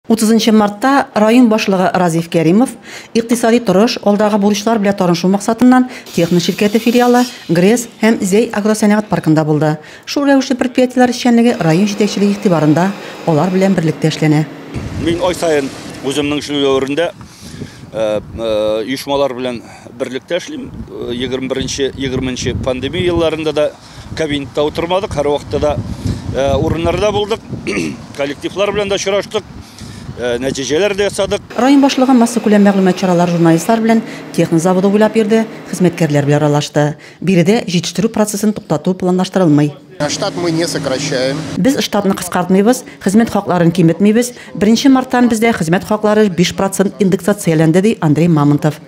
30 мартта район башлыгы Разиф Кәримов икътисади торыш, алдагы бурычлар белән танышу максатыннан Техно ширкәте филиалы, ГРЭС һәм Зәй агросәнәгать паркында булды. Шул рәвешле предприятиеләр эшчәнлеге район җитәкчелеге игътибарында, алар белән берлектә эшләнә. Мин ай саен үземнең эшләү дәверендә оешмалар белән берлектә эшлим. 21-нче, 20-нче пандемия елларында да кабинетта утырмадык, һәрвакытта да урыннарда булдык, коллективлар белән дә очраштык, нәтиҗәләр дә ясадык. Район башлыгы массакүләм мәгълүмат чаралары журналистлар белән Техно заводы буйлап йөрде, хезмәткәрләр белән аралашты. Биредә җитештерү процессын туктату планлаштырылмый. Штат мы не сокращаем. Без штатны кыскартмыйбыз, хезмәт хакларын киметмибез. 1 марттан бездә хезмәт хаклары 5% индексацияләнде, ди Андрей Мамонтов.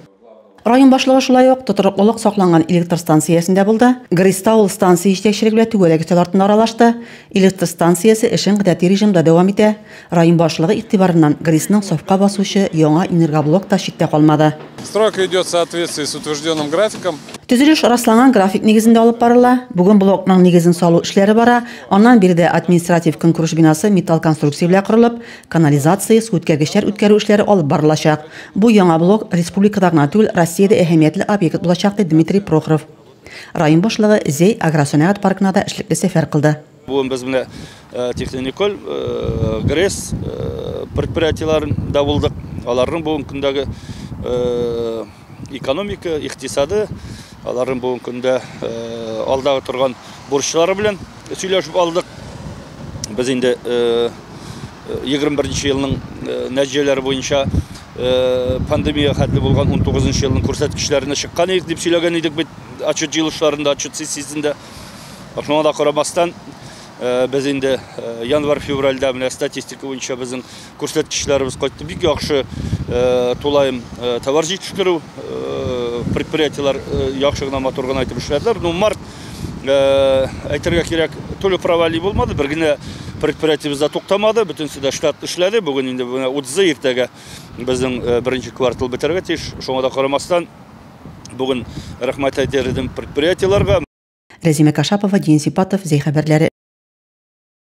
Район башлыгы шулай ук тотрыклылык сакланган электр станциясендә булды. ГРЭСта ул станция җитәкчелеге белән түгәрәк өстәл артында аралашты. Электр станциясе эшен гадәти режимда дәвам итә. Район башлыгы игътибарыннан ГРЭСның сафка басучы яңа энергоблок та читтә калмады. Стройка идет в соответствии с утвержденным графиком. Төзелеш расланган график нигезендә алып барыла. Бүген блокның нигезен салу эшләре бара. Аннан биредә административ көнкүреш бинасы металл конструкция белән корылып, канализация, су үткәргечләр үткәрү эшләре алып барылачак. Бу яңа блок республикада гына түгел, Россиядә әһәмиятле объект булачак, ди Дмитрий Прохоров. Район башлыгы Зәй агросәнәгать паркына да эшлекле сәфәр кылды. Бүген без менә Технониколь, ГРЭС предприятиеләрендә булдык. Аларның бүгенге көндәге экономика, икътисады, аларның бүгенге көндә алдагы торган бурычлары белән сөйләшеп алдык. Без инде 21 елның нәтиҗәләре буенча пандемия хәтле булган 19 елның күрсәткечләренә чыккан идек дип сөйләгән идек бит отчет җыелышларында, отчет сессиясендә. Шуңа да карамастан, без инде январь-февральдә менә статистика буенча безнең күрсәткечләребез кайтты. Бик яхшы тулаем товар җитештерү, предприятиеләр яхшы гына, матур гына итеп эшләделәр. Ну, март, әйтергә кирәк, тулы провали булмады, бер генә предприятиебез дә туктамады, бөтенесе дә штат эшләде. Бүген инде менә 30 иртәгә безнең беренче квартал бетәргә тиеш. Шуңа да карамастан, бүген рәхмәт әйтер идем предприятиеләргә. Рәзимә Кашапова, Денис Ипатов, Зәй хәбәрләре.